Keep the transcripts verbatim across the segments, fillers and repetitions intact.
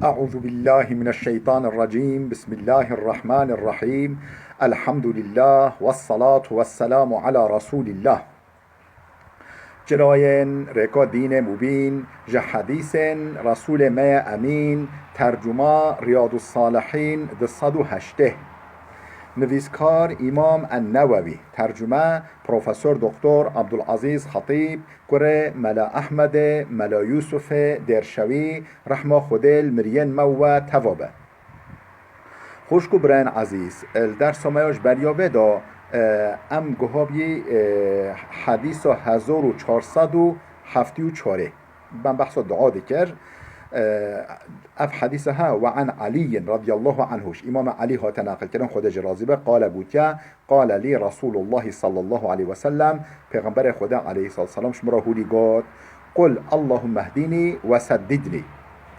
أعوذ بالله من الشيطان الرجيم. بسم الله الرحمن الرحيم. الحمد لله والصلاة والسلام على رسول الله. Çirayên rêka dînê mubîn, ji hedîsên Resûlê me ye Emîn, tercuma Riyadus Salihîn du sed û heştê. Nivîskar Îmam En-Newewî, tercume Profesor Doktor Abdulazîz Xetîb, kurê Mela Ehmedê, Mela Yûsufê Dêrşewî, rehma Xwedê li miriyên me we teva be. Xwişk û birayên ezîz, li dersa me ya ji beriya vê de, e, em guha bî, e, hedîsa hezar û çar sed û heftê û çarê. Ben behsa dua dikir. E, ev hedîsa he, "Ve an Aliyyin radiyallahu anhu", ji Îmam Elî hate neqilkirin, Xwedê jê razî be, qale gotiye, "Qale lî Resûlullahî sallallahu aleyhi ve sellem", Pêxemberê Xwedê aleyhissalatu vesselam ji min re hûlî got, "Qul Allahummehdînî ve seddidnî."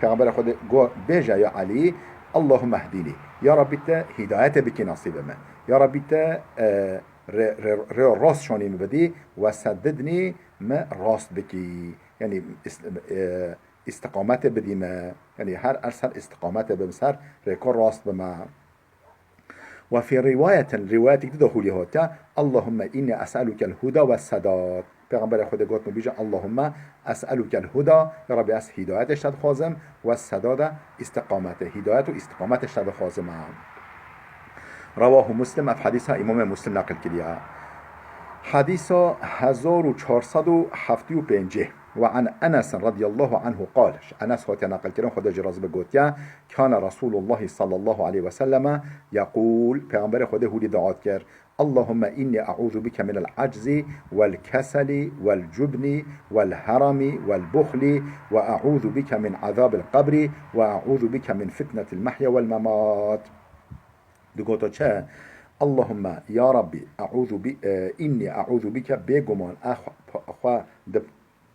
Pêxemberê Xwedê got, "Bêje ya Elî, Allahummehdînî." Ya Rabbî te hîdayetê bikî nasîbê me. Ya Rabbî te, e, rê, rê, rê rast şonî min bidî, "ve seddidnî", me rast bikî. Yanî ist-, e, îstiqametê bidî me. Yanî her, her ser îstiqametê bim, ser rêka rast bime. Ve fî riwayetin, riwayetek di de hûlî hatiye, "Allahümme inni es'elukel huda ve sedat." Pêxemberê Xwedê got min bîje, "Allahümme es'elukel huda", ya Rabbi ez hîdayetê ji te dixwazim, "ve sedada", îstiqamete, hîdayet û îstiqamete ji te dixwazim. Rewahu Muslim, ev hedîsa Îmamê Muslim neqil kiriye. Hedîsa hezar û çar sed û heftê û pêncî. Ve an Enes radiyallahu anhu qal, ji Enes hatiye neqilkirin, Xwedê jê razî be, gotiye, "Kana Resulullahi sallallahu aleyhi ve selleme yekul", Pêxemberê Xwedê hûlî dua dikir, "Allahümme inni e'uzu bike minel aczi vel keseli vel cubni vel herami vel buxli ve e'uzu bike min azabil qabri ve e'uzu bike min fitnetil mehya vel memat." Digoto çi? "Allahümme, ya Rabbi, e'uzu bi, e, inni e'uzu bike", bêguman ez xwe, xwe di,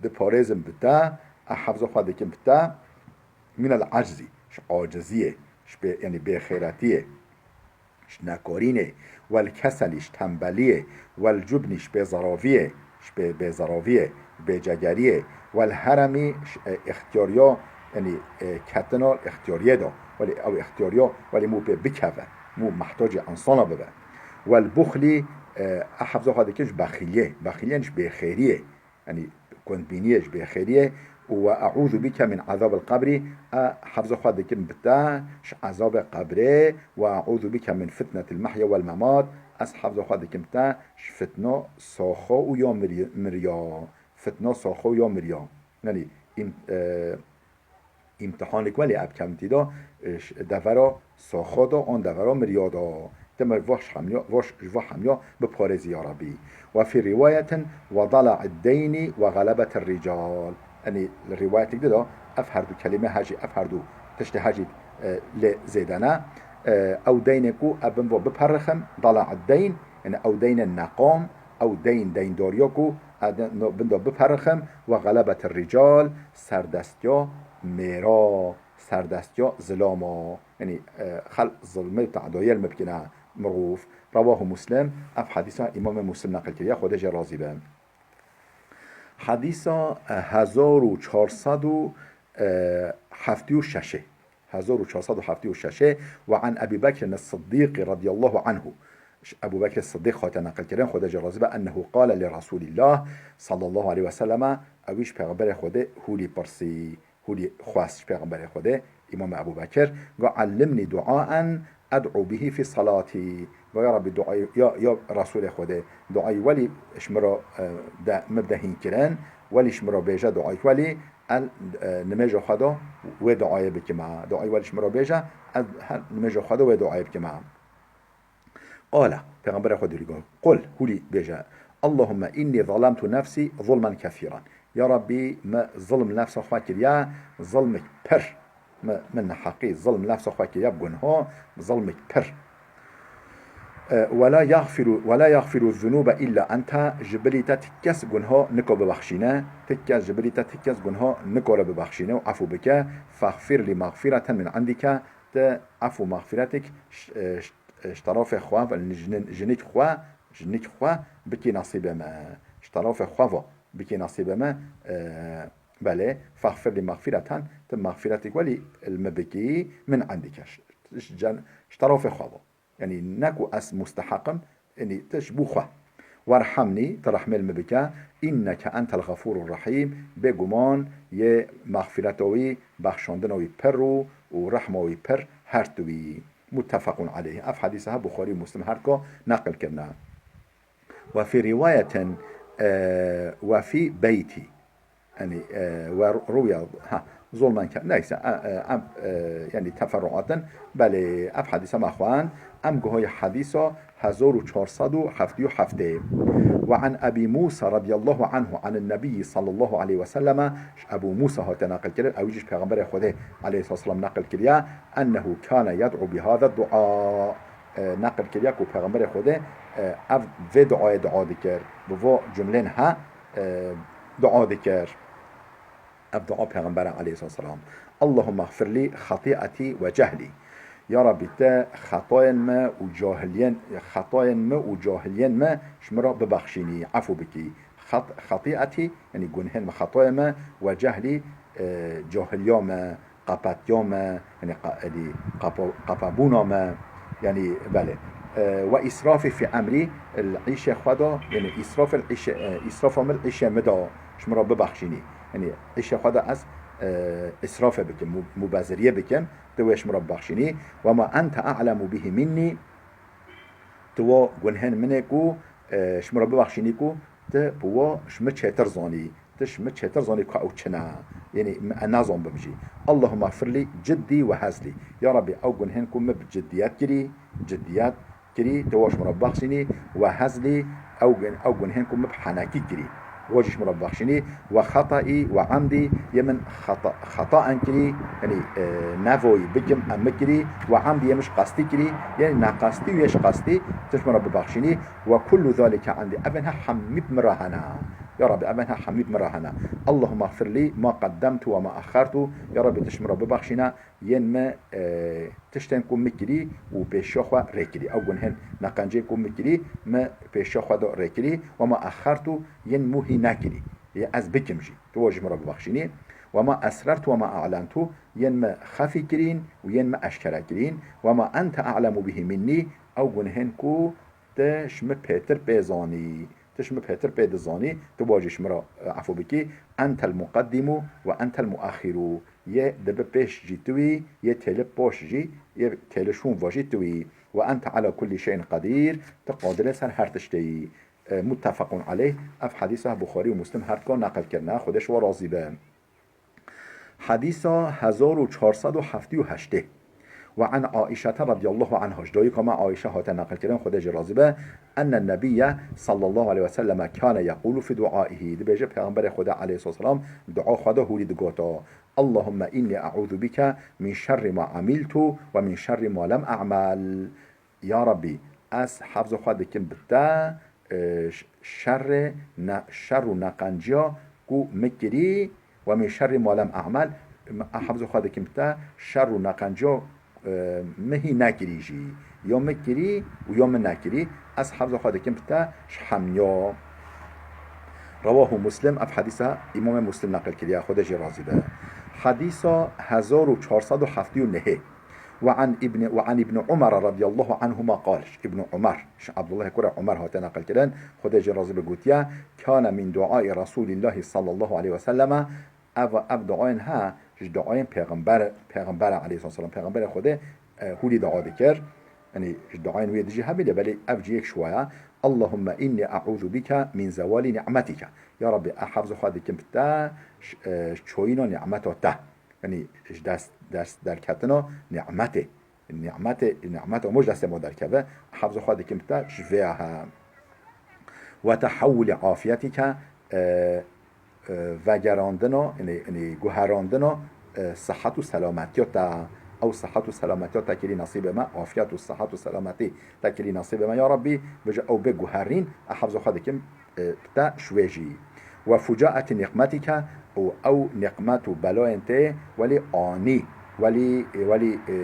diparêzim bi te, ez hefza xwe dikim bi te, "minel aczi", ji aciziyê, ji bê, yanî bêxeyretiyê, ji nekarînê, "vel keselî", ji tembeliyê, "vel cubnî", ji bêzeraviyê, ji bê, bêzeraviyê, bêcegeriyê, "vel heremî", ji, e, îxtiyariya, yanî, e, ketina îxtiyariyê de, welê ew îxtiyariya, welê mû pê bikeve, mû mehtacê insana bibe. "Vel buxlî", e, ez hefza xwe dikim ji bexîliyê, bexîliyê, yanî ji bêxêriyê, yanî kundbîniyê, ji bêxêriyê, û "ve e'uzu bike min azabil qabrî", ez hefza xwe dikim bi te ji ezabê qebrê, "ve e'uzu bike min fitnetil mehya vel memat", ez hefza xwe dikim bi te ji fitna saxa û ya mirî-, miriya. Fitna saxa û ya miriya. Yanî, îm-, e, îmtihanek welê ev kevin tî de, e, ş-, devera saxa de, an devera miriya de. Te me vaş hemiya, vaş, ji va hemiya biparêzî ya Rabbî. "Ve fî riwayetin ve dala'id deyni ve galebetir rical." Yanî, li riwayetek de, ev herdu kelîme hejî, ev herdu tiştê hejî, e, lê zêde ne. E, ew deynê ku ez bin va biperixim, dala'id deyn, yanî ew deynê neqam, ew deyn, deyndariya ku ez de-, no-, bin de biperixim, "ve galebetir rical", serdestiya mêra, serdestiya zilama. Yanî, e, xelq zilmê û te'dayê li me bikine mirov. Rewahu Muslim, ev hedîsa Îmamê Muslim neqil kiriye, Xwedê jê razî be. Hedîsa, e, hezar û çar sed û heftê û şeş. Hezar û çar sed û heftê û şeş. "Ve an Ebî Bekrin es-Siddîqî radiyallahu anhu." Ji Ebû Bekr Siddîq hate neqilkirin, Xwedê jê razî be, "Ennehu qale li Resûlîllah sallallahu aleyhi ve selleme", ewî ji Pêxemberê Xwedê hûlî pirsî, hûlî xwest ji Pêxemberê Xwedê, Îmam Ebû Bekir, go, "Ellimnî duaen ed'u bihî fî salatî." Go, "Ya Rabbî, duayê, ya, ya Resûlê Xwedê, duayê welî ji min re, e, de, min bide hînkirin, welî ji min re bêje duayê welî, ez, e, nimêja xwe de wê duayê bikime. Duayê welî ji min re bêje, ez her nimêja xwe de wê duayê bikime." Qale, Pêxemberê Xwedê hûlî got, "Qul", hûlî bêje, "Allahümme inni zalemtu nefsî zulmen kesîran." Ya Rabbî, min zilm nefsa xwe kiriye, zilmek pir. Min, min neheqî zilm nefsa xwe kiriye, bi gunha, zilmek pir. E, "Ve la yagfiru, ve la yagfiru zunube illa ente", ji bilî te ti kes gunha niko bibexşîne, ti kes ji bilî te ti kes gunha nikore bibexşîne û efû bike, "Fexfir li mexfireten min indike", ti efû mexfiretek ş-, e, ş-, e, ji terafê xwe, jinik, jinik xwe, jinik xwe bikî nasîbê me. Ji terafê xwe ve bikî nasîbê me, e, Belê, faxfir lî mexfîreten, tu mexfîretî welî li min bikî, min endike. Ji, ji, ji terafê xwe bo. Yanî ne ku ez musteheq im, yanî tu ji bo xwe. Werhemnî, tu rehmê li min bike, înneke entel xefûrur rehîm, bêguman yê mexfîreta wî, bexşandina wî pir û, û rehma wî pir her tu wî. Muttefequn aleyh. Ev hedîsa he Buxarî û Muslim her ka neqil kirine. Ve fî rîwayetin, e, ve fî beyti. Yanî, e, ve rûya, ha, zulmen ke-, neyse, e, e, em, e, yanî teferruatin, belê, ev hedîsa me xwend, em guhayê hedîsa hezar û çar sed û heftê û heftê. Ve an Ebî Mûsa radiyallahu anhu anin Nebiyyi sallallahu aleyhi ve selleme, ji Ebû Mûsa hate neqil kirin, ew jî ji Pêxemberê Xwedê aleyhisselam neqil kiriye, ennehu kâne yed'u bihâze dua. E, neqil kiriye ku Pêxemberê Xwedê, e, ev, vê duayê dua dikir, bi vo cumlên he, e, dua dikir. Ev dua Pêxembere aleyhisselam. Allahümme xfirlî xetîetî ve cehlî. Ya Rabbî, te xetayên me û cahiliyên, xetayên me û cahiliyên me ji min re bibexşînî, efû bikî. Xet-, xetîetî, yanî gunhên me, xetayên me, ve cehlî, e, cahiliya me, qapatiya me, yanî qa-, yanî qapa-, qapabûna me, yanî belê. E, ve îsrafî fî emrî, li îşê xwe de, yanî îsraf li îşê, e, îsrafa min li îşê min de, ji min re bibexşînî. Yanî îşê xwe de ez, e, îsrafê bikim, mû-, mûbeziriyê bikim, tu wê ji min re bibexşînî. Ve ma ente a'lemu bihi minnî, tu wa gunhên min ê ku, e, ji min re bibexşînî ku tu bi wa ji min çêtir zanî. Tu ji min çêtir zanî ku ew çi ne. Yanî, min, ez nazanibim jî. Allahümme xfirlî ciddî ve hezlî. Ya Rabbî, ew gunhên ku min bi ciddiyet kirî, ciddiyet kirî, tu wa ji min re bibexşînî, ve hezlî, ew gun-, ew gunhên ku min bi henekî kirî, wa jî ji min re bibexşînî, ve xetaî ve emdî, yê min xeta-, xetaen kirî, yanî, e, nevoyî bikim em min kirî, ve emdî, yê min ji qestî kirî, yanî neqestî û yê ji qestî, tu ji min re bibexşînî, ve kullu zalike endî. Evên he hemî bi min re hene. Ya Rabbî, evên he hemî bi min re hene. Allahümme xfirlî ma qeddemtu ve ma exxertu. Ya Rabbî, tu ji min re bibexşîne, yên me, e, tiştên ku me kirî û pêşiya xwe rêkirî. Ew gunhên neqencên ku me kirî, me pêşiya xwe de rêkirî. Ve ma exxertu, yên mû hî nekirî. Yê ez bikim jî. Tu wa ji min re bibexşînî. Ve ma esrertu ve ma a'lentu, yên me xefî kirîn û yên me eşkere kirîn. Ve ma ente a'lemu bihi minnî, ew gunhên ku te ji min pêtir pê zanî. Tu ji min pêtir pê dizanî, tu wa jî ji min re, e, efû bikî. Entel muqeddimu ve entel muaxiru. Yê dibi pêş jî tu wî, yê têli poş jî, yê têli şûn va jî tu wî. Ve ente ala kullî şeyin qedîr, tu qadirê ser her tiştê yî. E, muttefequn aleyh, ev hedîsa Buxarî û Muslim her ka neqil kirine, Xwedê ji we razî be. Hedîsa hezar û çar sed û heftê û heştê. Ve an Aîşete radiyallahu anha, ji dayika me Aîşe hate neqilkirin, Xwedê jê razî be, enne nebiyye sallallahu aleyhi ve selleme kâne yeqûlu fi duaihî, dibêje Pêxemberê Xwedê aleyhisselam dua xwe de hûrî digota, Allahümme inni e'ûzu bike min şerri ma amiltu ve min şerri ma lem a'mel. Ya Rabbî, ez hefza xwe dikim bi te, e, ş-, şerê ne-, şer û neqenciya ku min kirî, ve min şerri ma lem a'mel, ez hefza xwe dikim bi te, şer û neqenciya, e, min hî nekirî jî. Ya min kirî û ya min nekirî, ez hefza xwe dikim bi te ji hemiya. Rewahu Muslim, ev hedîsa Îmamê Muslim neqil kiriye, Xwedê jê razî be. Hedîsa hezar û çar sed û heftê û nehê. Ve an Îbni, ve an Îbni Umar radiyallahu anhuma qal. Ji Îbni Umar, ji Abdullah kurê Umar hate neqil kirin, Xwedê jê razî be, gotiye, kâne min duaî Resûlîllahî sallallahu aleyhi ve selleme, ev, ev duayên he, ji duayên Pêxember, Pêxember aleyhisselam, Pêxemberê Xwedê, e, hûrî dua dikir. Yanî ji duayên wê dijî hebî lê belê ev jî yek ji wa ye. Allahümme inni e'ûzu bike min zewalî ni'metike. Ya Rabbî, ez hefza xwe dikim bi te, ş-, e, ji çoyîna nîmeta te. Yanî ji dest, dest derketina nîmetê. Nîmetê, nîmeta me ji destê me derkeve, hefza xwe dikim te ji vê ya he. Ve tehewulî afiyetîke, e, e, vegerandina, yanî, yanî guherandina, e, sihet û selametiya te. Ew sihet û selametiya te kirî nesîbê me, afiyet û sihet û selametî te kirî nesîbê me, ya Rabbî, bêje ew bê guherîn, ez hefza xwe dikim, e, te ji wê jî. Ve fucaetî nîqmetîke, û ew nîqmet û belayên tê welî anî, welî, welî, e,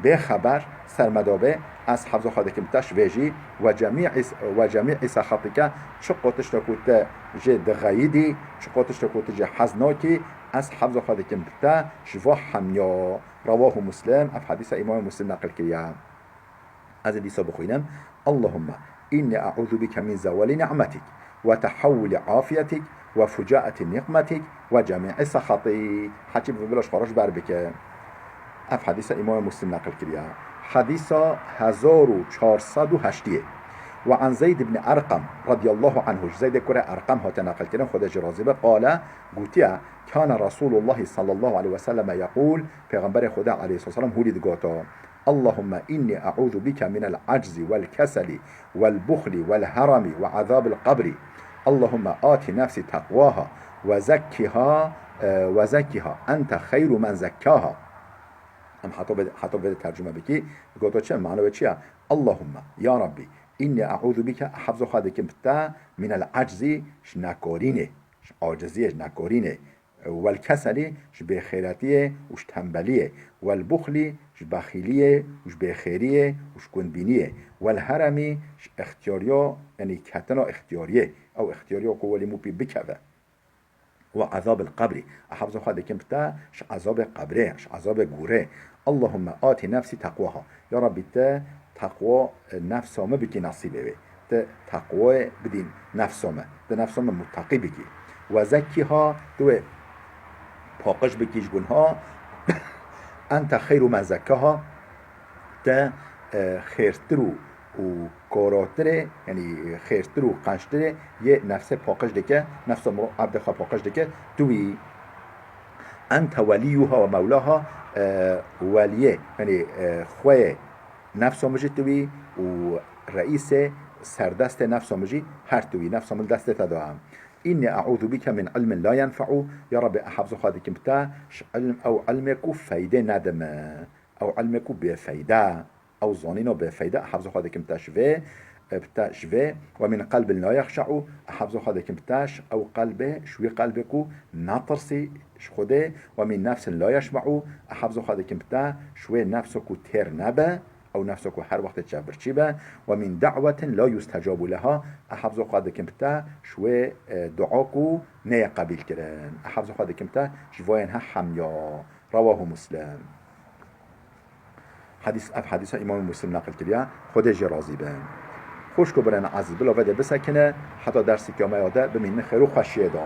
Bêxeber, sermeda bê, ez hefza xwe dikim te ji vê jî, we cemî îs-, we cemî îsa xetike, çiqo tişta ku te jê dixeyidî, çiqo tişta ku tu jê hez nakî, ez hefza xwe dikim te ji va hemiya. Rewahu Muslim, ev hedîsa Îmamê Muslim neqil kiriye. Ez ê dîsa bixwînim. Allahümme inni e'ûzu bike min zewali ni'metik ve tehawuli afiyetik ve fucaeti nikmetik ve cemî'i sehatik. Heçî bi bila ji xwe re ji ber bike. Ev hedîsa Îmamê Muslim neqil kiriye. Hedîsa hezar û çar sed û heştiyê. Ve an Zeyd ibn Erqam radiyallahu anhu, ji Zeydê kurê Erqam hate neqil kirin, Xwedê jê razî be, qale, gotiye, kana Resulullahi sallallahu aleyhi ve selleme yeqûl, Pêxemberê Xwedê aleyhisselam hûrî digoto, Allahümme inni e'ûzu bike minel aczi vel keseli vel buxli vel herami ve azabil qabri. Allahümme ati nefsi takvaha ve zekkiha, e, ve zekkiha. Ente xeyru men zekkaha. Em heta vê, heta vê de tercüme bikî, goto çi? Mano wê çi ya? Allahümme, ya Rabbi, inni e'ûzu bike, hefzo xwe dikim bi te, minel aczi, ji nekorînê, ji aciziyê, ji nekorînê. Wel keselî, ji bêxêretiyê û ji tembeliyê. Wel buxlî, ji bexîliyê û ji bêxêriyê û ji gundbîniyê. Wel heremî, ji extiyariya, yanî ketina extiyariyê. Ew extiyariya ku welî mû pî bikeve. Ve azabil qabrî. Ehafza xwe dikim bi te ji azabê qabrê, ji azabê gûrê. Allahümme ati nefsi takvaha. Ya Rabbi, te takwa, e, nefsa min bikî nasîbê wê. Te takwa bidî nefsa min. Te nefsa min muttaqî bikî. Ve zekkiha, tu wê paqij bikî ji gunha. Ente xeyru men zekkaha. Te, e, xêrtir û, û korotirê, yanî xêrtir û qençtirê yê nefsê paqij dike, nefsa miro-, abdê xwe paqij dike, tu wî. Ente weliyuha ve mewlaha, e, weliyê, yanî, e, xweyê nefsa min jî tu wî û reîsê serdestê nefsa min jî her tu wî. Nefsa min destê te de ye. Inni e'ûzu bike min ilmin la yenfe'u. Ya Rabbi, ehafza xwe dikim bi te, ji ilm, ew ilmê ku feydê nede min. Ew ilmê ku bêfeyde. Ew zanîna bêfeyde, ehafza xwe dikim bi te ji vê, e, bi te ji vê. Ve min qelbin la yexşe'u, ehafza xwe dikim bi te, ji ew qelbê, ji wî qelbê ku natirsî ji Xwedê. Ve min nefsin la yeşbe'u, ehafza xwe dikim bi te, ji wê nefsa ku têr nebe, ew nefsa ku her wextê çevbirçî be. Ve min da'wetin la yustecabu leha, ehafza xwe dikim bi te, ji wê, e, dua ku neyê qebîl kirin. Ehafza xwe dikim bi te, ji vayên he hemiya. Rewahu Muslim. Hedîs, ev hedîsa Îmamê Muslim neqil kiriye, Xwedê jê razî be. Xwişk û birên ezîz, bila vê de bisekine, heta derseke me ya de bimînin xêr û xweşiyê de.